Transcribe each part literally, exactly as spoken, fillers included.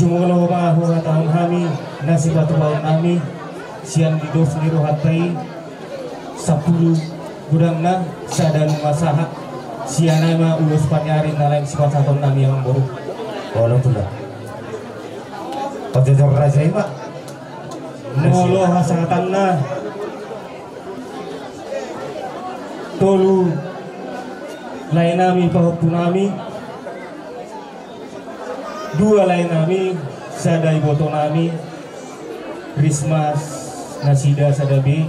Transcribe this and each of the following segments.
Tumolo ma huhatahon hami na sipatupaonnami sian di dos ni rohanta i, sampulu godangna sada nunga sahat sian i ma ulos paniari na lain sipasahatonnami amangboru. Olo tulang. Pajojor raja i ma. Molo hasahatanna tolu laenami pahompunami, dua laenami, sada ibotonami, Risma nasida sada be,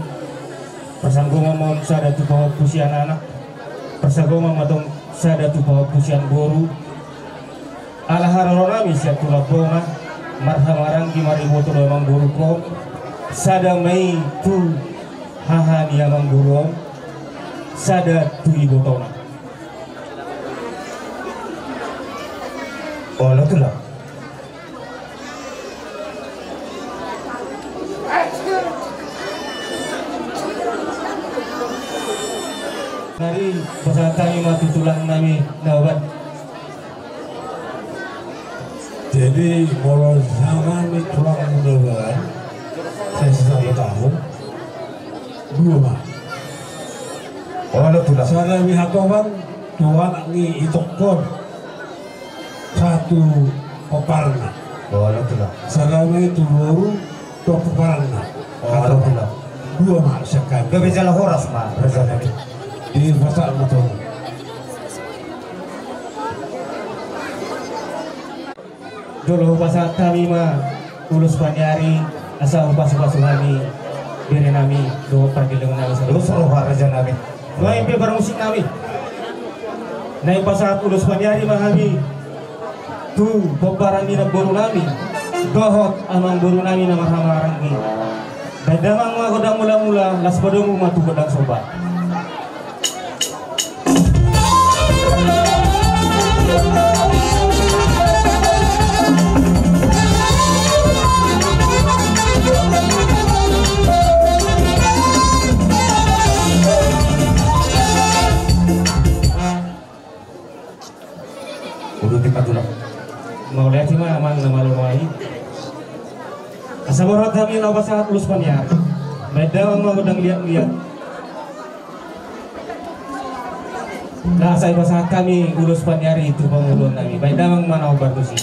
parsanggoman ma on sada tu pahompu sian anak, parsanggoman ma tong sada tu pahompu sian boru, ala haroronami sian tulang bona, marhahamaranggi mariboto do amangboru on, sada ma i tu haha ni amangboru on, sada tu ibotona. Olo tulang. Nari pasahat hami ma tu tulangnami Nababan. Jadi molo sanga ni tulang Nababan, saya sesama tahu dua ma. Olo tulang. Sada ni hatoban tu anak ni itongkon. Satu pomparanna. Olo tulang. Sada ma i tu boru tu pomparanna. Olo tulang. Dua ma sian hami. Gabe jala horas ma rajanami. Di pasahat ma tong. Jolo hupasahat hami ma ulos paniari asa hupasupasu hami berenami dohot pargellengonami sadari. Dos roha rajanami. Nuaeng pe parmusiknami, naeng pasahat ulos paniari ma hami tu pomparan ni namborunami dohot amangborunami na marhahamaranggi. Baen damang ma gondang mulamula, laos padomu ma tu gondang somba. Uduti ma tulang. Mauliate ma amang na malo nuaeng. Asa borhat hami laho pasahat ulos paniari. Baen damang ma gondang liat-liat. Laos sai pasahat hami ulos paniari tu panguluonnami. Baen damang ma na hombar tusi.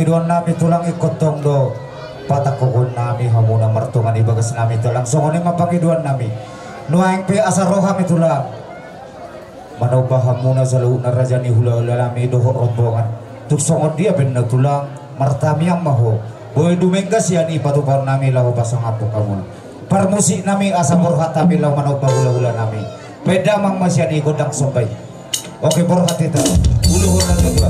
Pangidoan nami tulang, ingkon tong do patangkohon nami hamuna martonga ni bagas nami tulang, songon i ma pangidoan nami. Nuaeng pe asa ro hami tulang manopa hamuna saluhutna raja ni hulahula nami dohot rombongan. Tung songon dia pe na tulang, martamiang ma ho. Boi dumenggan sian i patupahon nami laho pasangaphon hamuna. Parmusik nami asa borhat hami laho manopa hulahula nami. Baen damang ma sian i gondang somba i. Oke, borhat hita. Uluhon na tutu.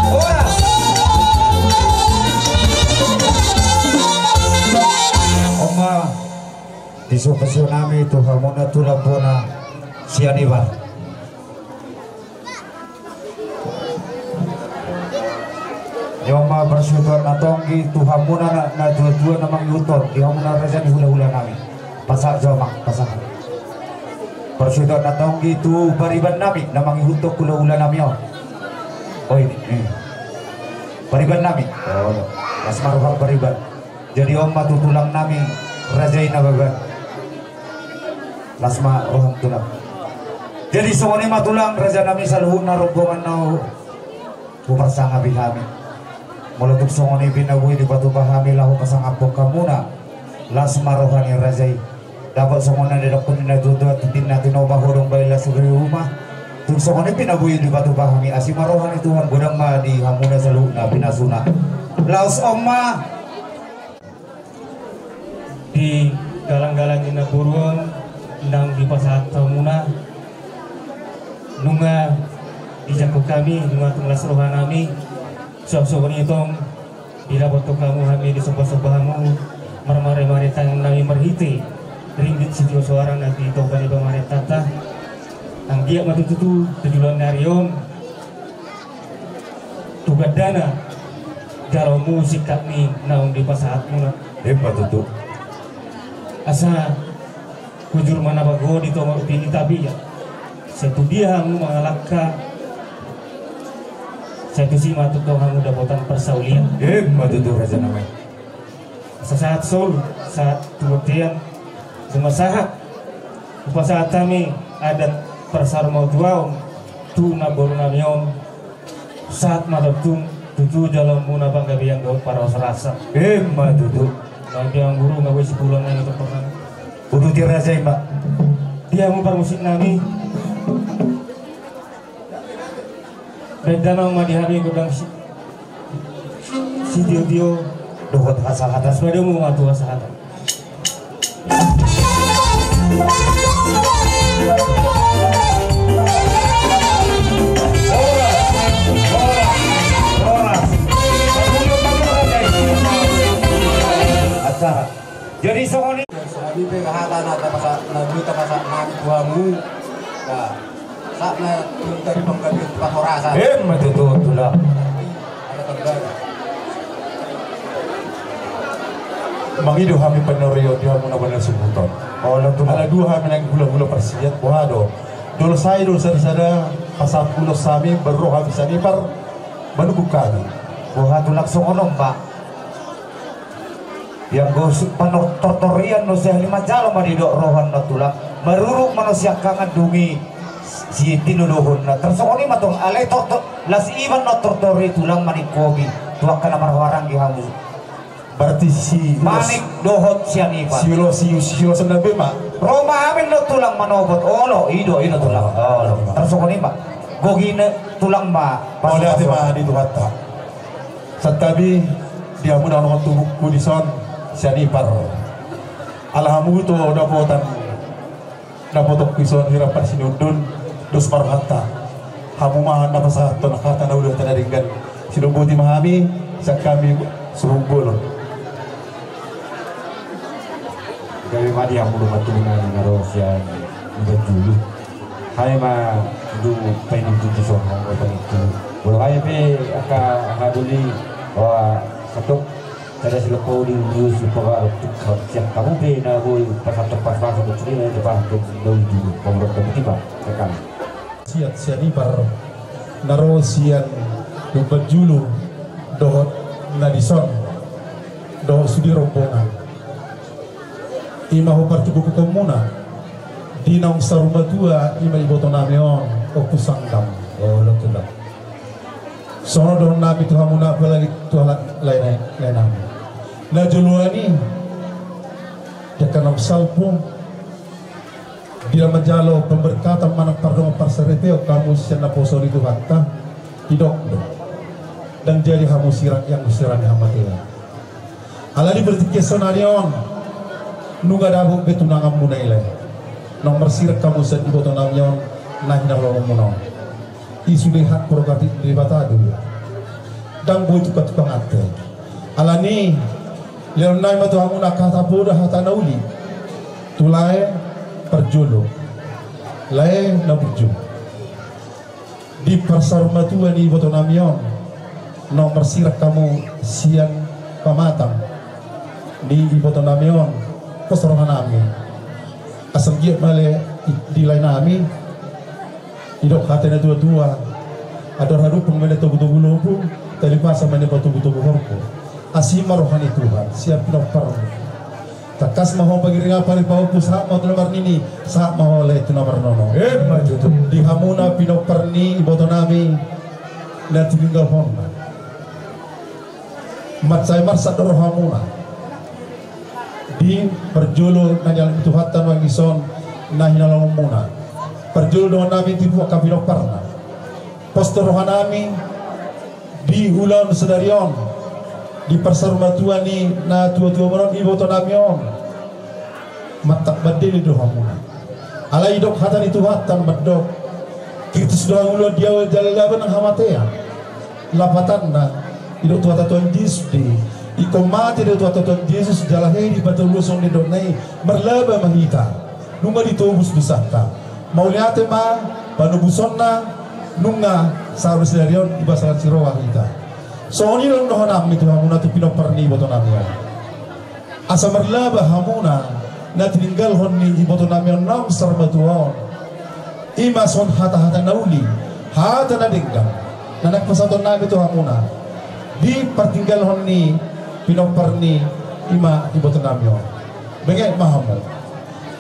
Horas. On ma, di supasu nami tu hamuna tulang bona sian Ibar. Di on ma parsuhut na tonggi tu hamuna na, na tua-tua na mangihuthon, di hamuna raja ni hulahula nami. Pasahat jo amang, pasahat. Parsuhut na tonggi tu pariban nami na mangihuthon hulahula nami on. Oi, eh. Pariban nami. Oh, las ma roham pariban. Jadi on ma tu tulang nami raja i na baban. Las ma roham tulang. Jadi songon i ma tulang raja nami saluhutna rombongan na huparsangapi hami. Molo tung songon i pe na boi dipatupa hami laho pasangaphon hamuna, las ma roha ni raja i. Dapot songon na nidokkon ni na tua-tua, tintin na tinopa, hodong bahen las ro di ruma. Tung songon i pe na boi dipatupa hami, asi ma roha ni Tuhan, godang ma di hamuna saluhutna pinasuna. Laos on ma. Di galang-galang ni namboru on, naung dipasahat hamuna, nunga dijangkon hami, nunga tung las roha nami. Suang songon i tong, didapothon hamu hami, disomba-somba hamu, marmare-mare tangan nami marhite ringgit sitio soara na di toba ni pamarentanta. Anggiat ma tutu tu joloan ni ari on tu gandana jaloonmu singkat ni naung dipasahatmuna. Emma tutu. Asa hujur ma na bago di tonga upi ni tapian. Sai tu dia hamu mangalangka, sai tusi ma tongtong hamu dapotan parsaulian. Emma tutu, raja nami. Asa sahat solu, sahat tu bontean, nunga sahat hupasahat hami adat parsaurmatuaon tu namboru nami on. Sahat ma tutu, tutu jaloonmuna panggabean dohot parhorasan. Emma tutu. Nang dia guru, nang boi sipulan nang itu pernah. Uduti raja i ma. Dia hamu parmusik nami. Baen damang ma di hami godang si, sitio-tio dohot hasahatan. Asa baen damang ma tu hasahatan. Horas, horas, horas. Jadi songon i. Jadi pe hata na tapasa, na boi tapasa nami tu hamu. Nah. Sahat ma tu panggabean parhorasan. Emma tutu, Tulang. Mangido hami panorot di hamu na bana subuton. Olo, Tulang. Ala dua hami nang hula-hula parsiat, boha do? Dol sai, dol sada-sada, pasahat ulos hami, baru ro hami sian Ipar, manungkun hami. Boha, Tulang, songon on, Pak? Ianggo panortorian do sian i, manjalo ma didok roha on, Tulang. Maruruk ma na siangkangan, dung i sitinudohonna. Tarsongon i ma tong, alai tortor, las iban na tortori, Tulang, maningkopi tu angka na marhahamaranggi hamu. Berarti si manik dohot sian Ipar. Si ulos, si ulos na be ma. Ro ma hami, Tulang, manopot. Olo, i do, i do, Tulang. Olo. Tarsongon i ma. Gogina, Tulang, ma. Olo, ate ma di Tuhanta. Santabi di hamu na nongtubukku dison sian Ipar. Ala hamu do dapotan, dapotonku dison hira parsinundun, dos ma rohanta. Hamu ma na pasahathon hata na uli, hata na denggan. Sidomboti ma hami sian hami suhut bolon. Gabe ma di hamu dongan tubu nami na ro sian Lumban Julu. Hami ma dung painum tutu songon on, painum tutu. Molo hami pe angka, angka doli, wah, satok, sada silop pauli, ulius, upa, balok, tukang, sian hamu pe na boi pasahathon, pasahathon, pasahathon, pasahathon, pasahathon, pasahathon, pasahathon, pasahathon, pasahathon. Sian, sian Ipar na ro sian Lumban Julu dohot na dison dohot sude rombongan. I ma hupartukutukuhonmuna di naung saur matua, i ma iboto nami on, Ompu Sangkam. Olo, Tulang. Songon dohonon nami tu hamuna, apalagi tu halak lae, lae nami. Na joloan i, jaka naung salpu, di na manjalo pemberkatan manang pardongan parsaripeon hamu sian naposo ni Tuhanta, didok do: Ndang jadi hamu sirang ianggo sirang ni hamatean. Ala di partingkian sonari on, nunga dapot be tunanganmuna i, lae. Naung marsirang hamu sian iboto nami on na hinalolomuna on. I sude hak prerogatif ni Debata do i. Ndang boi tukang-tukanganta i. Alani i, lehon nami ma tu hamuna hata poda, hata na uli. Tu lae parjolo, lae na burju. Di parsaur matua ni iboto nami on, naung marsirang hamu sian pamatang ni iboto nami on, pos roha nami. Asa anggiat ma lae di lae nami, didok hata ni natua-tua: Andor hadumpang ma na togu-togu lombu, talipasa ma na patogu-togu horbo. Asi ma roha ni Tuhan sian pinomparmu. Tangkas ma ho panggiringan, pari pahompu, sahat ma ho tu na marnini, sahat ma ho lae tu na marnono. Emma tutu. Di hamuna pinompar ni iboto nami na tininggalhonna, mansai marsat do rohamuna di parjolo na nialap ni Tuhanta nuaeng dison na hinalolomuna. Parjolo dohonon nami tu angka pinomparna. Pos do roha nami di ulaon sadari on, di parsaurmatua ni na tuatua on, iboto nami on. Mantap, mandele do hamuna. Alai didok hata ni Tuhanta mandok, Kristus do hangoluan di ahu jala laba nang hamatean. Lapatanna, didok Tuhanta Tuhan Jesus do i, ingkon mate do Tuhanta Tuhan Jesus jala hehe di batu ulos on, didok na i, marlaba ma hita. Nunga ditobus dosanta. Mauliate ma, panobusonna, nunga sahat sadari on dipasahat si roha hita. Songon i do dohonon nami tu hamuna tu pinompar ni iboto nami on. Asa marlaba hamuna na tininggalhon ni iboto nami on naung saurmatua on. I ma songon hata-hata na uli, hata na denggan, na naeng pasahaton nami tu hamuna di partinggalhon ni pinompar ni i ma iboto nami on. Benget ma hamu.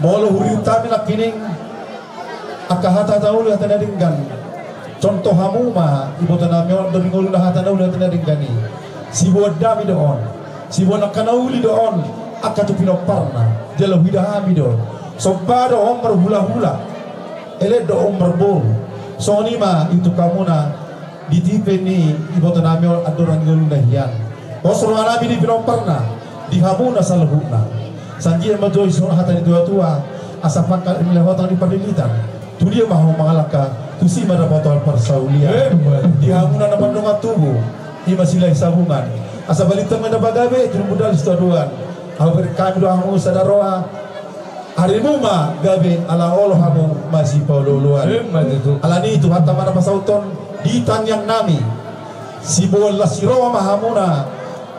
Molo huriuthon hami nangkining angka hata-hata na uli, hata na denggan. Contoh hamu ma iboto nami on, do ri ngoluna hata na uli, hata na denggan i. Siboan dame do on. Siboan angka na uli do on, angka tu pinomparna. Jala huida hami do. Somba do on marhulahula. Elek do on marboru. Songon i ma i tu hamuna. Di tipe ni iboto nami on andorang di ngoluna hian. Pos roha nami di pinomparna, di hamuna saluhutna. Sai anggiat ma tutu songon hata ni tuatua, asa pangkat ni lehotang di parlilitan, tu dia ma hamu mangalangka, tusi ma dapotan parsaulian. Emma. Di hamuna na mardongan tubu, i ma Silahisabungan. Asa balintang ma na pagabe, turpuk dalan sitadoan. Ahu bereng hami do hamu sada roha, arimu ma gabe ala olo hamu masipaolooloan. Emma tutu. Alani i Tuhanta ma na pasauthon di tangiang nami. Siboan las ni roha ma hamuna,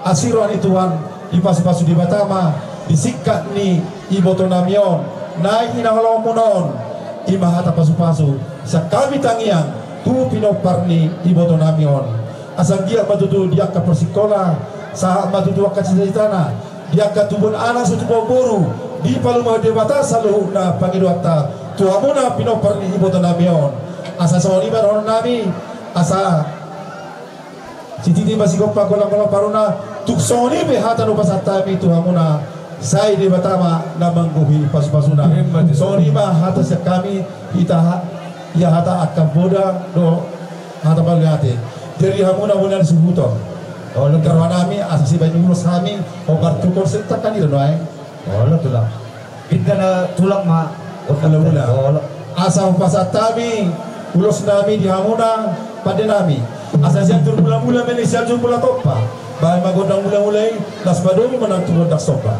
asi roha ni Tuhan, dipasupasu Debata ma di singkat ni iboto nami on, na hinaholoanmuna on, i ma hata pasupasu sian hami tangiang tu pinompar ni iboto nami on. Asa anggiat ma tutu di angka parsikola, sahat ma tutu angka cita-citana, di angka tubuan anak, so tubuan boru, dipalumahon Debata saluhutna pangidoanta tu hamuna pinompar ni iboto nami on. Asa songon i ma dohonon nami, asa sititi ma sigompa, golang-golang paruna, tung songon i pe hata na hupasahat hami tu hamuna, sai Debata ma na manggohi pasupasuna. Emma tutu. Songon i ma hata sian hami, hita ha-, ia hata angka boda do hata mauliate. Jadi hamuna bona ni suhuton. Olo. Ingkon roha nami, asa sibaen ulos hami, hombar tu konsep tangkas i do nuaeng. Olo, Tulang. Pinta na Tulang ma. Olo, Tulang. Olo. Asa hupasahat hami ulos nami di hamuna pande nami. Asa sian Jurmula-mula ma i, sian Jurmula Tompa. Baen ma gondang mula-mula i, laos padomu ma nang tu gondang somba.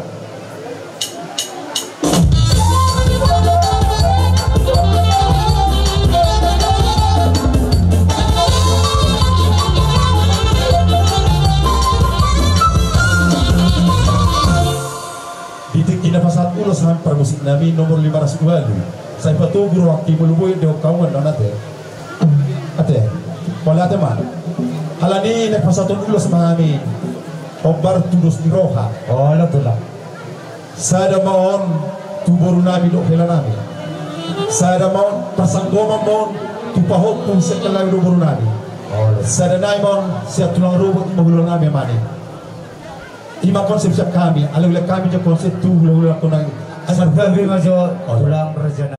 Di tingki na pasahat ulos hami parmusik nami nomor lima ratus dua puluh. Sai patogu rohangki molo boi dihon hamu annon ate. Ate. Mauliate ma. Alani i naeng pasahaton ulos ma hami. Hombar tu dos ni roha. Olo, Tulang. Sada ma on tu boru nami dohot hela nami. Sada ma on parsanggoman ma on tu pahompu sian hela nami dohot boru nami. Olo. Sada nai ma on sian tulang rorobot, i ma hulahula nami, amani. I ma konsep sian hami, alai ulaon hami jo konsep tu hulahula nami. Asa gabe ma jo. Olo. Tulang raja.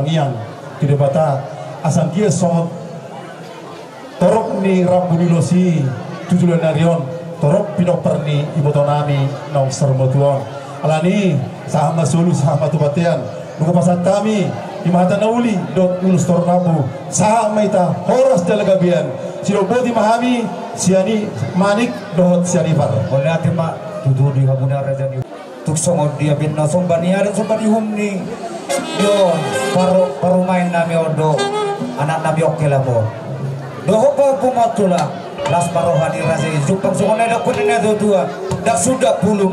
Iang tu Debata, asa anggiat songon torop ni rambu ni ulos i tu joloan ni ari on, torop pinompar ni iboto nami naung saur matua on. Alani i, sahat ma solu, sahat ma tu bontean. Nunga pasahat hami, i ma hata na uli dohot ulos torop rambu, sahat ma hita horas jala gabe an. Sidok boti ma hami sian i, Manik dohot Sianipar. Mauliate ma tutu di hamuna raja ni. Tung songon dia be na somba ni adat, somba ni uhum ni, yo, paro-, parumaen nami on do, anak nami on, Kelamo. Dohot pahompu ma on tulang, las ma roha ni raja i, jumpang songon na didok ni natuatua, ndang suda pulung,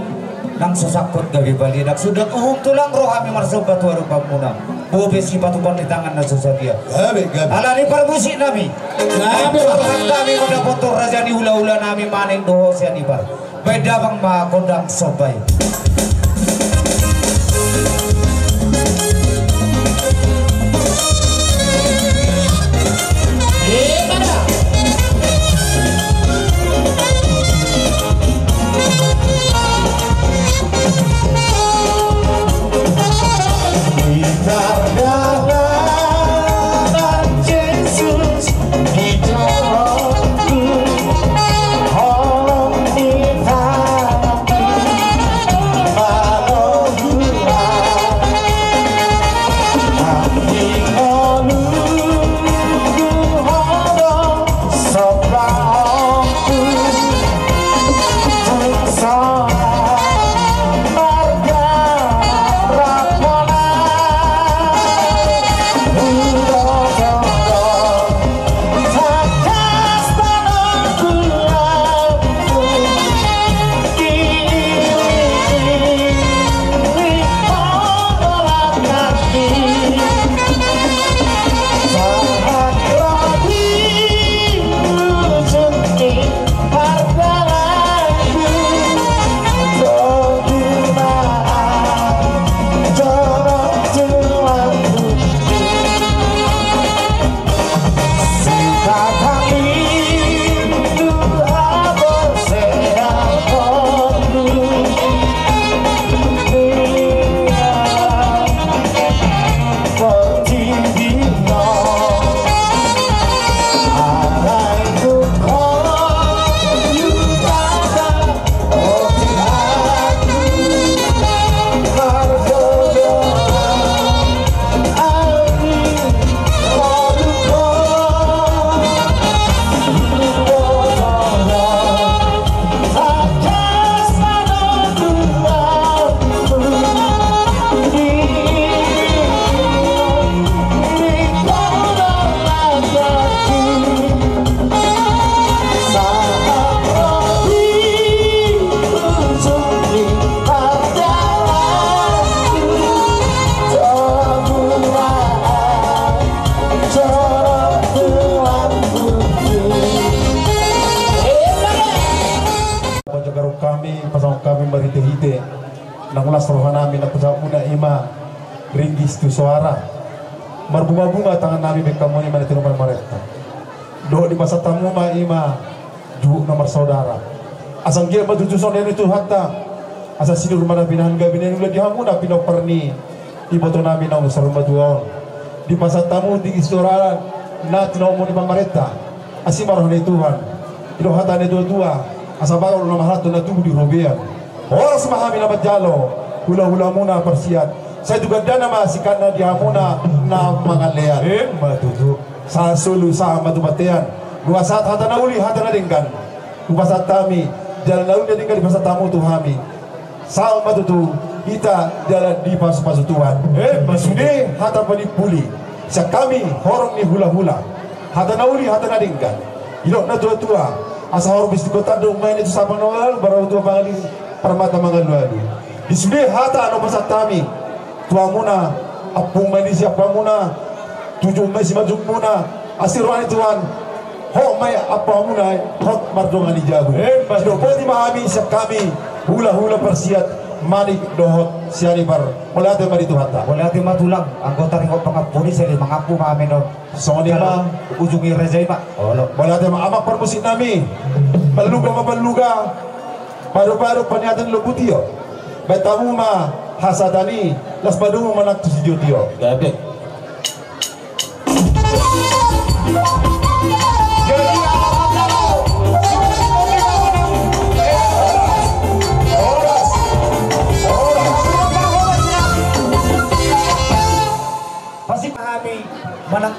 nang so sangkot gabe balian, ndang suda uhum tulang rohami marsomba tu adopanmuna. Bope sipatupa ni tangan na so sadia. Gabe, gabe. Alani parmusik nami. Gabe. Roha nami mandapothon raja ni hulahula nami Manik dohot Sianipar. Baen damang ma gondang somba i. Pajagarhon hami, pasahat hami marhitehite nang las roha nami na pasahat muna, i ma ringgit tu soara. Marbungabunga tangan nami baen hamu, i ma na tinopa ni pamarenta. Dohot dipasahat hamu ma, i ma juhut na marsaudara. Asa anggiat ma tutu songon dia ni Tuhanta, asa sinur ma na pinahan, gabe na niula di hamu na pinompar ni iboto nami naung saur matua on. Dipasahat hamu di soara na tinopa ni pamarenta. Asi ma roha ni Tuhan. Didok hata ni natuatua, asa bagot na marhalto na tubu di robean. Horas ma hami na manjalo hulahulamuna parsiat. Sai tu gandana ma singkatna di hamuna na mangalean. Emma tutu. Sahat solu, sahat ma tu bontean. Nunga sahat hata na uli, hata na denggan hupasahat hami, jala na uli na denggan dipasahat hamu tu hami. Sahat ma tutu hita jala dipasupasu Tuhan. Emma tutu. Sude hata panimpuli sian hami horong ni hulahula. Hata na uli, hata na denggan. Didok natuatua, asa horong bistik gondang do umbahen i tu sapang na ualualu, barau tua mangalili, parmata mangalualu. Di sude hata na hupasahat hami tu hamuna, ampung ma i di si ampuanmuna, tuju ma i si manjujungmuna, asi roha ni Tuhan, hot ma i ampuanmuna, hot mardongan i jabu. Emma tutu. Sidok boti ma hami sian hami hulahula parsiat Manik dohot Sianipar. Mauliate ma di Tuhanta. Mauliate ma tulang, anggo taringot pangampuni, sai mangampu ma hami on. Songon i ma. Ujung ni raja i ma. Olo. Mauliate ma amang parmusik nami. Paluga ma paluga. Padopadop paniatan lombu tio. Baen hamu ma hasahatan i, laos padomu ma nang tu sitiotio. Gabe.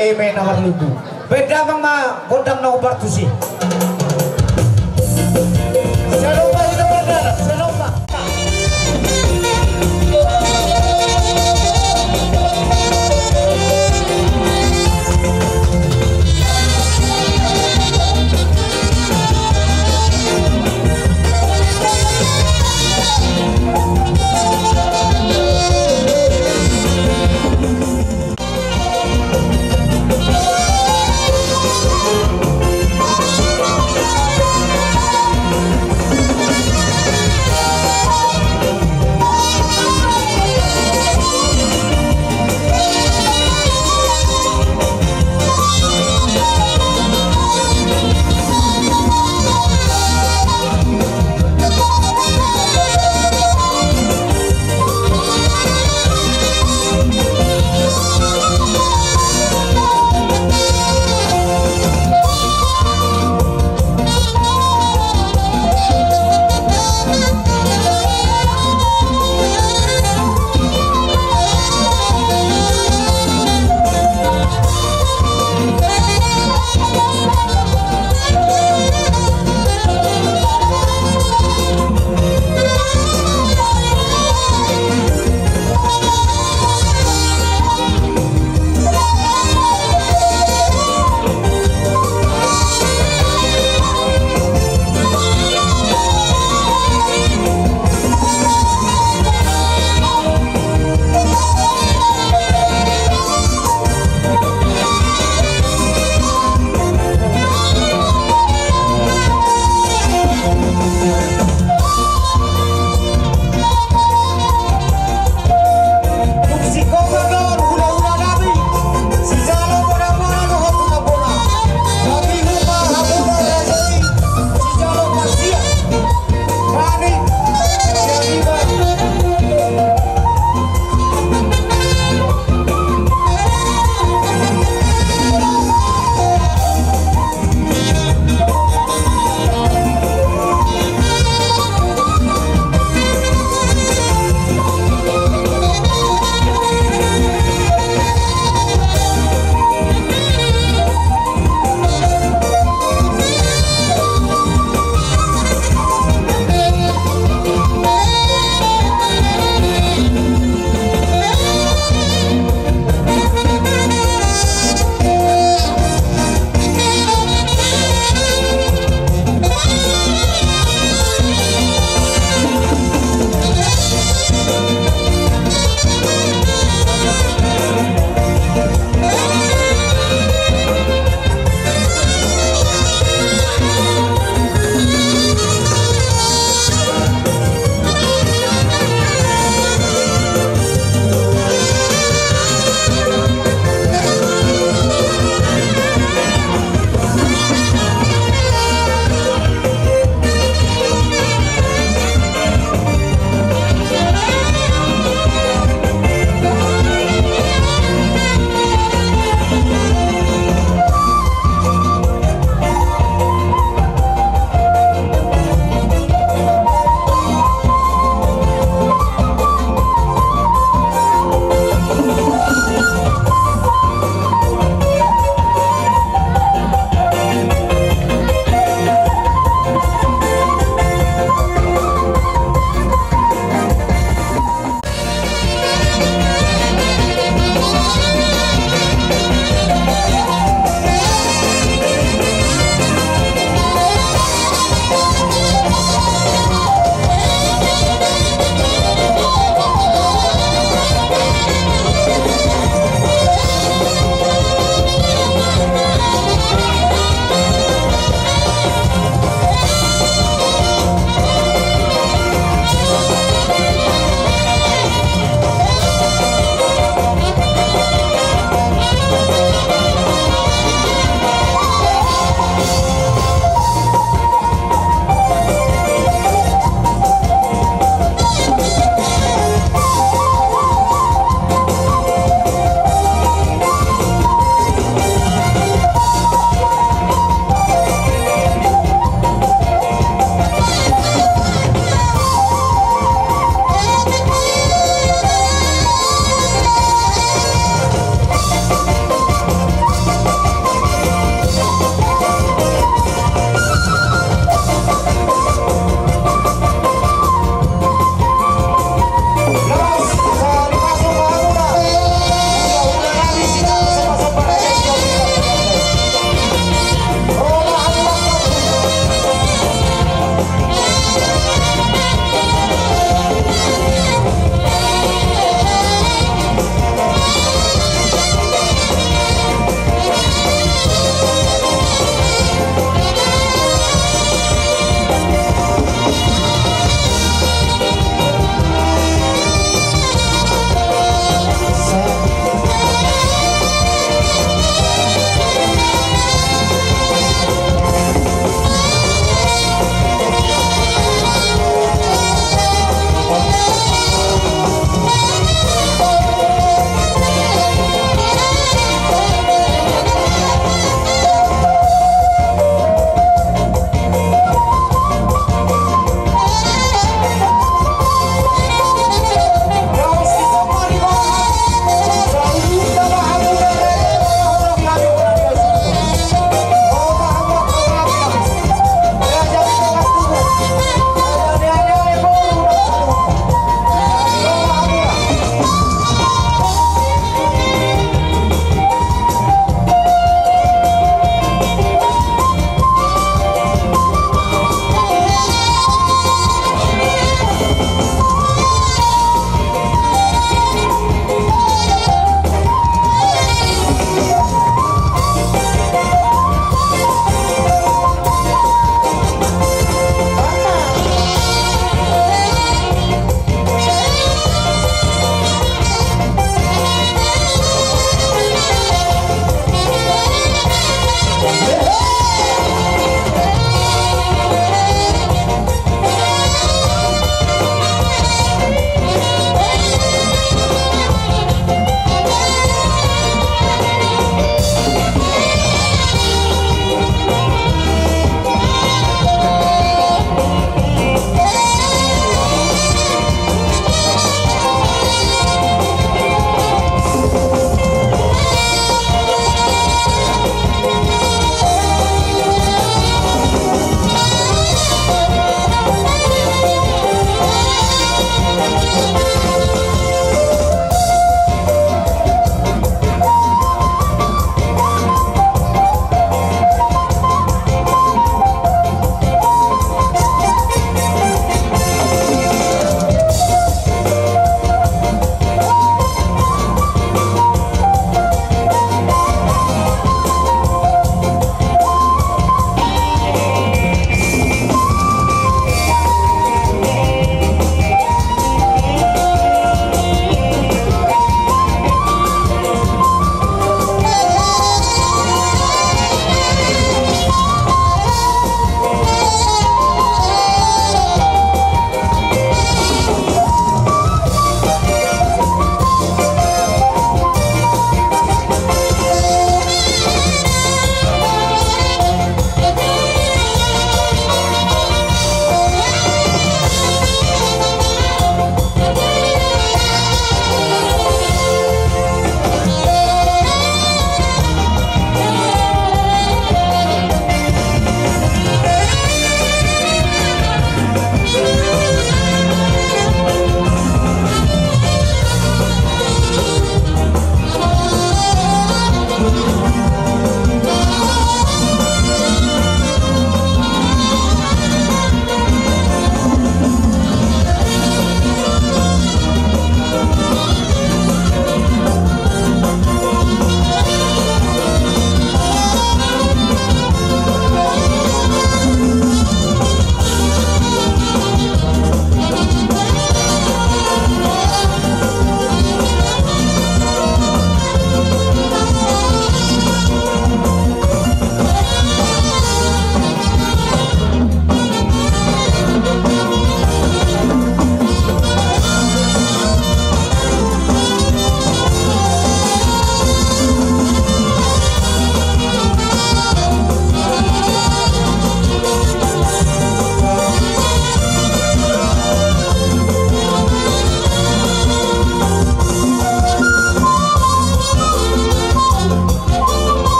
Eme na marlubu. Baen damang ma gondang na hombar tusi. Salomba, salomba, salomba.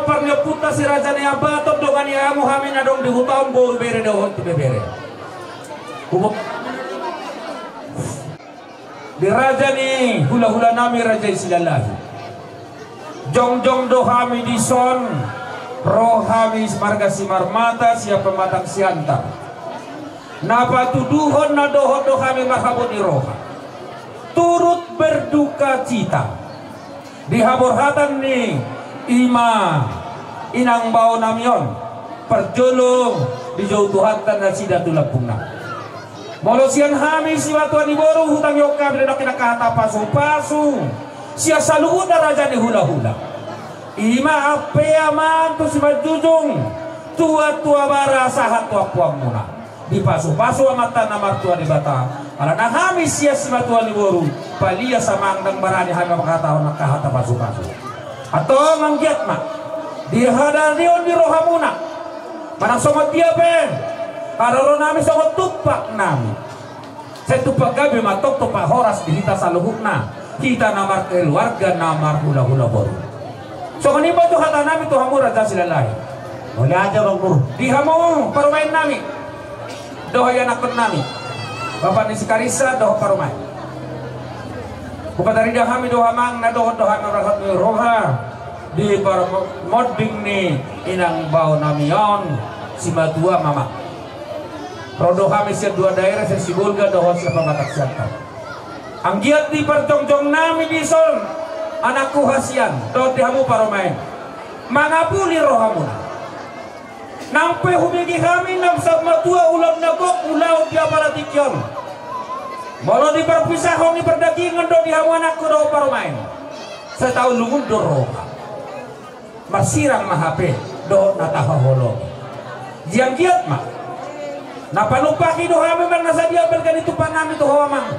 Parniompunta si Raja Nai Ambaton, dongan ni hamu hami na adong di huta on, boru, bere dohot ibebere. Hubo- Di raja ni hulahula nami, Raja i Silalahi. Jongjong do hami dison, ro hami marga Simarmata, sian Pematang Siantar. Na patuduhon na dohot do hami marhabot ni roha, turut berdukacita di haborhatan ni ima inang bao nami on, parjolo dijou Tuhanta nasida tu lambungna. Molo sian hami simatua ni boru, hutangihon hami do nangkin angka hata pasupasu sian saluhutna raja ni hulahula. Ima ampe amang tu simanjujung, tuatua bara sahat tu ampuanmuna dipasupasu Amanta na martua Debata. Alana hami sian simatua ni boru, palias amang, ndang barani hami manghatahon angka hata pasupasu. Antong anggiat ma di hadarion ni rohamuna, manang songon dia pe haroro nami songon tumpak nami, sai tumpak gabe ma antong, tumpak horas di hita saluhutna, hita na markeluarga na marhulahula boru. Songon i ma tu hata nami tu hamu Raja Silalahi. Mauliate, Amang Guru. Di hamu parumaen nami dohot ianakkon nami, bapa ni si Karissa dohot parumaen, hupatarida hami do amang, na dohot do hami marhabot ni roha di parmonding ni inang bao nami on, simatua mama. Ro do hami sian dua daerah, sian Sibolga dohot sian Pematang Siantar. Anggiat di parjongjong nami dison, anakku hasian dohot di hamu parumaen, mangapuli rohamuna. Nang pe hubege hami nang sahat matua ulaon na gok ulaon di apala tingki on, molo di parpisahon ni pardagingon do di hamu anakku dohot parumaen, sai taulungun do roha. Marsirang ma hape dohot na tahaholongi. Jadi anggiat ma, na panumpaki do hami manang na sadia balga ni tumpak nami tu ho amang,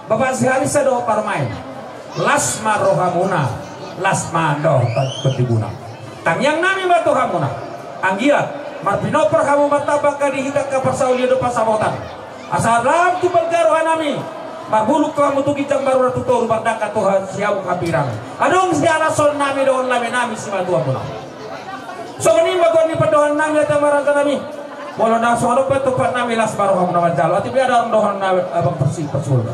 bapa ni si Karissa dohot parumaen. Las ma rohamuna, las ma dohot tondimuna. Tangiang nami ma tu hamuna, anggiat marpinompar hamu martamba angka di hita angka parsaulian dohot pansamotan, asa lam tu balga roha nami, marbulung hamu tu ginjang, marura tu toru, mardangka tu sihabung hambirang. Adong sialason nami dohot lame nami simatuamuna. Songon i ma goar ni pandohan nami, ate amang raja nami. Molo na songon on pe tumpak nami, las ma rohamuna manjalo. Atik be adong dohonon nami, abang parsi, parsibolga.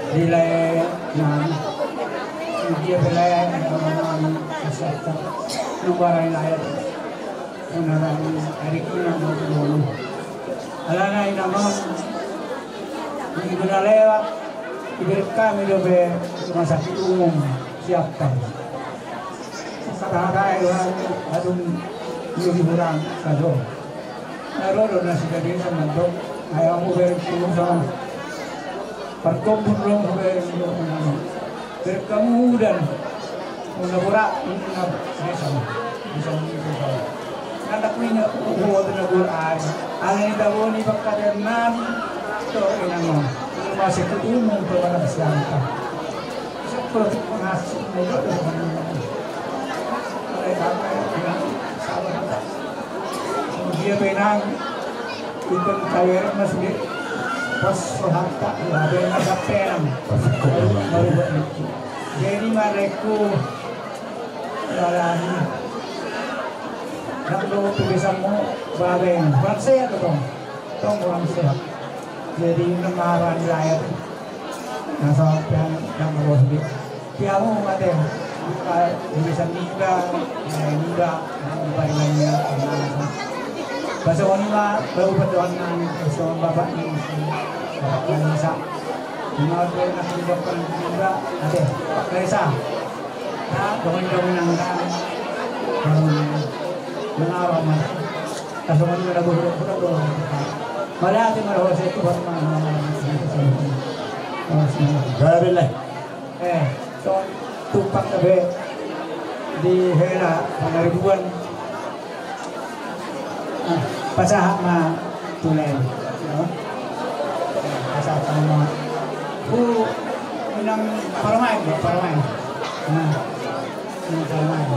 Di lae nami, di dia pe lae nami, asal tak lubarai lae. Unang ari kina mau dulu. Alana inang on, di guna lewat, diberek hami dope rumah sakit umum Siantar. Sataha do hami, adong di hurang sado. Na ro do nasida desa mandok, ai hamu bereng tu rumah. Parkombun ro hamu bereng tu rumah. Bereng hamu udan. Unang borat, unang desa. Desa ni desa. Anak mina uhu tu na borat. Alai tabo ni pangkataion nami. Tor inang on. Rumah sakit umum tu anak Siantar. Sekolah tu pengasih muda tu. Alai tabo ni sabar. Dia pe inang. Ikon kawer mas di. Pas sohata. Ada yang ada penang. Baru buat itu. Jadi mareku lalani. Nang do tu besanmu babeng. Kurang sehat tong. Tong kurang sehat. Jadi nang marani lahir. Nah, sampai nang bos di. Tiamu mate. Di besan niba. Niba. Niba. Niba. Bahasa wanita. Baru berdoa nang. Sama bapak ni. Bapak ni sa. Ima pe na hudok kan juga ate Pak Resa. Na dongan-dongan nang kan. Dongan-dongan. Dongan-dongan. Kasongan na hudok-hudok do. Mauliate ma roha, sai Tuhan ma. Gabe lai. Eh, so tumpak gabe di hela Pangaribuan. Pasahat ma tu lae. Pasahat ma tu inang parumaen, parumaen. Nah, inang parumaen.